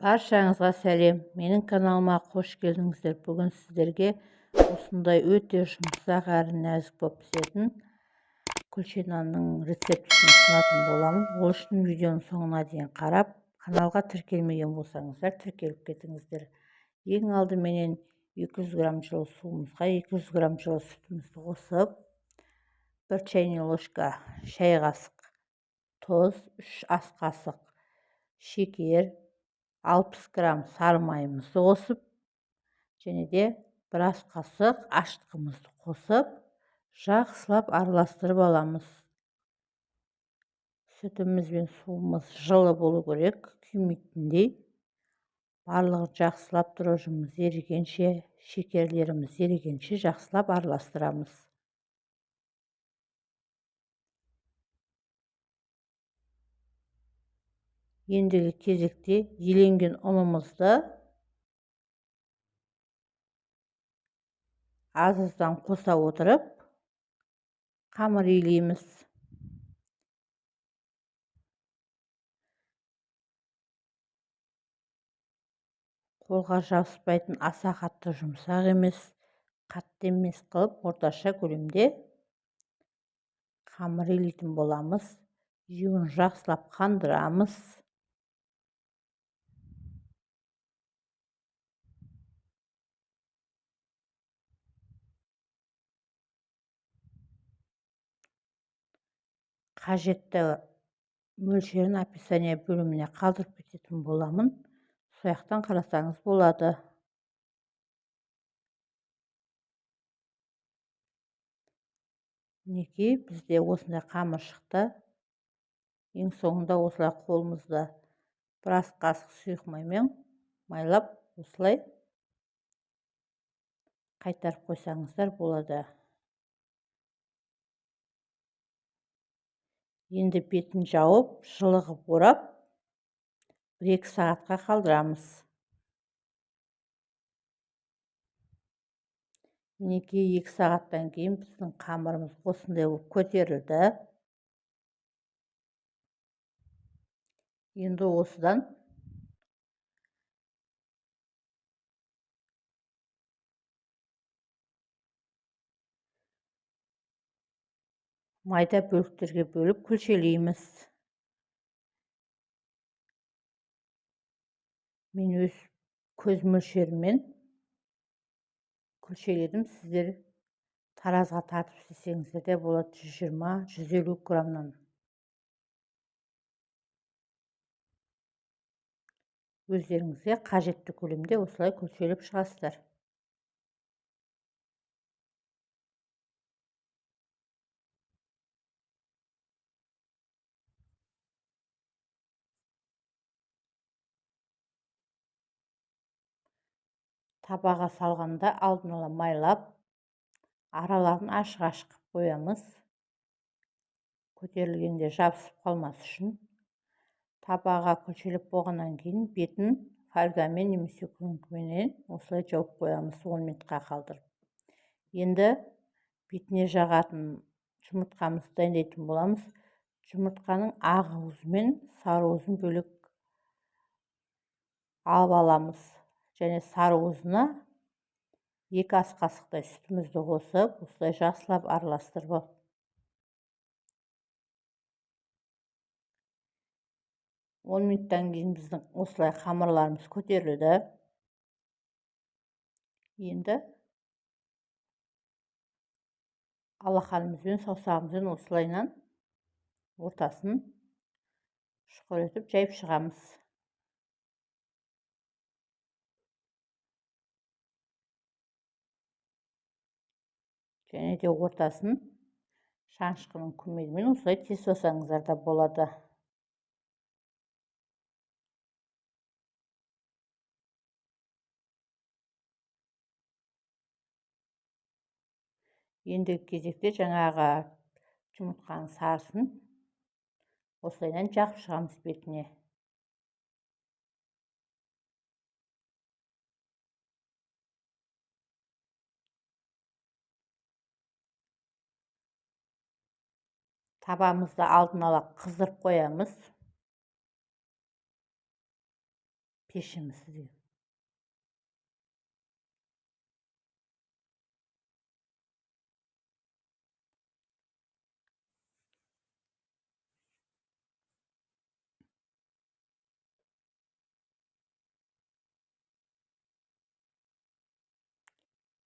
Баршаңызға сәлем. Менің каналыма қош келдіңіздер. Бүгін сіздерге осындай өте жұмсақ әрі нәзік болып пісетін күлше нанның рецептісін ұсынатын боламын. Ол үшін видеоның соңына дейін қарап, каналға тіркелмеген болсаңыздар, тіркеліп кетіңіздер. Ең алдыменен 200 грамм жылы суымызға 200 грамм жылы сүтімізді қосып, 1 чайный ложка шай қасық тұз, 3 ас қасық шекер, 60 грамм сары майымызды қосып, және де бір ас қасық ашытқымызды қосып, жақсылап араластырып аламыз. Сүтіміз бен суымыз жылы болу керек, күймейтіндей. Барлығын жақсылап дрожжымыз ерігенше, шекерлеріміз ерігенше жақсылап араластырамыз. Ендігі кезекте еленген ұнымызды аз-аздан қоса отырып, қамыр илейміз. Қолға жабыспайтын аса қатты жұмсақ емес, қатты емес қылып орташа көлемде қамыр илейтін боламыз. Жуын жақсылап қандырамыз. Қажетті мөлшерін описание бөліміне қалдырып кететін боламын. Сол жақтан қарасаңыз болады. Мінекей, бізде осындай қамыр шықты. Ең соңында осылай қолымызды бір ас қасық сұйық маймен майлап, осылай қайтарып қойсаңыздар болады. Енді бетін жауып, жылы қылып орап, 1-2 сағатқа қалдырамыз. Мінекей, 2 сағаттан кейін біздің қамырымыз осындай болып көтерілді. Енді осыдан майда бөліктерге бөліп күлшелейміз. Мен өз көз мөлшеріммен күлшеледім. Сіздер таразға тартып істесеңіздер де болады, 120-150 граммнан. Өздеріңізге қажетті көлемде осылай күлшелеп шығасыздар. Табаға салғанда алдын ала майлап, араларын ашық-ашық қып қоямыз. Көтерілгенде жабысып қалмас үшін. Табаға күлшелеп болғаннан кейін бетін фольгамен немесе күнкіменен осылай жауып қоямыз, 10 минутқа қалдырып. Енді бетіне жағатын жұмыртқамызды дайындайтын боламыз. Жұмыртқаның ақ уызы мен сары уызын бөлек алып аламыз. Және сары уызына 2 ас қасықтай сүтімізді қосып, осылай жақсылап араластырып алып. 10 минуттан кейін біздің осылай қамырларымыз көтерілді. Енді алақанымызбен, саусағымызбен осылайынан ортасын шұқыр етіп жайып шығамыз. Және де ортасын шанышқының көмегімен осылай тесіп алсаңыздар да болады. Ендігі кезекте жаңағы жұмыртқаның сарысын осылайынан жағып шығамыз бетіне. Табамызды алдын ала қыздырып қоямыз. Пешімізде.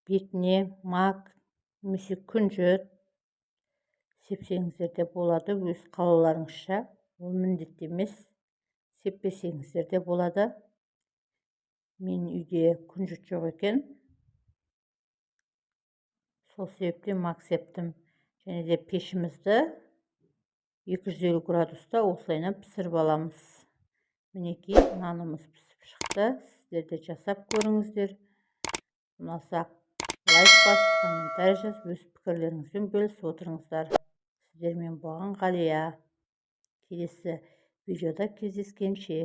Бетіне мак немесе күнжіт сепсеңіздер де болады, өз қалауларыңызша, ол міндетті емес, сеппесеңіздер де болады. Мен үйде күнжіт жоқ екен, сол себептен мак септім. Және де пешімізді 250 градуста осылайынан пісіріп аламыз. Мінекей, нанымыз пісіп шықты. Сіздер де жасап көріңіздер. Ұнаса лайк басып, комментарий жазып, өз пікірлеріңізбен бөлісіп отырыңыздар. Сіздермен болған Ғалия. Келесі видеода кездескенше.